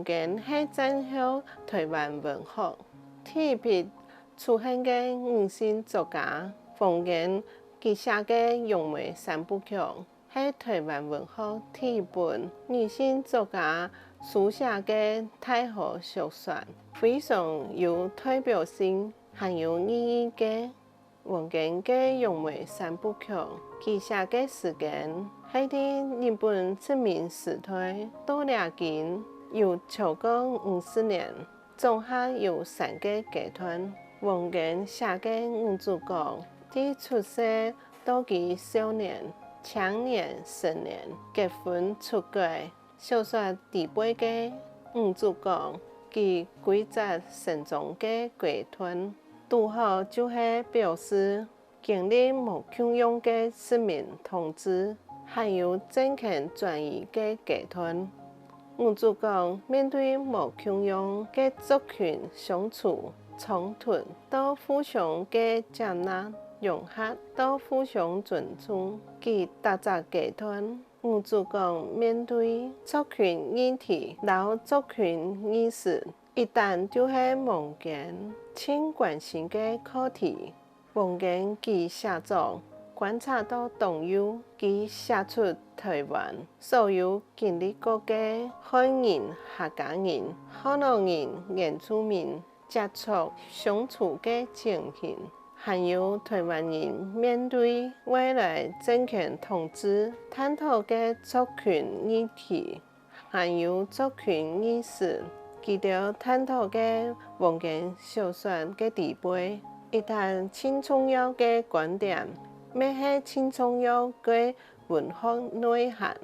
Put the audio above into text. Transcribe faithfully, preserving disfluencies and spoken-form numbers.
黃堅係戰後臺灣文學第一批出現个女性作家。黃堅佢寫个《楊梅三部曲》係臺灣文學第一本女性作家書寫个大河小說，非常有代表性，還有意義个。黃堅个《楊梅三部曲》，佢寫个時間係在日本殖民時代，到這今有超過五十年，總下有三个階段。黃堅寫个女主角，對出世到佢少年、青年、成年、結婚、出櫃，小說底背个女主角，佢歸隻成長个階段，堵好就係表示經歷無共樣个殖民統治，還有政權轉移个階段。女主角面對無共樣个族群相處、衝突，到互相个接納、融合，到互相尊重，佢逐隻階段。女主角面對族群議題摎族群意識，一旦就係黃堅盡關心个課題。黃堅佢寫作觀察到當幼，佢寫出臺灣所有經歷過个漢人、客家人、河洛人、原住民接觸相處个情形，還有臺灣人面對未來政權統治探討个族群議題，還有族群意識。佢兜探討个黃堅小說个底背，一旦盡重要个觀點，乜係盡重要个文學內涵。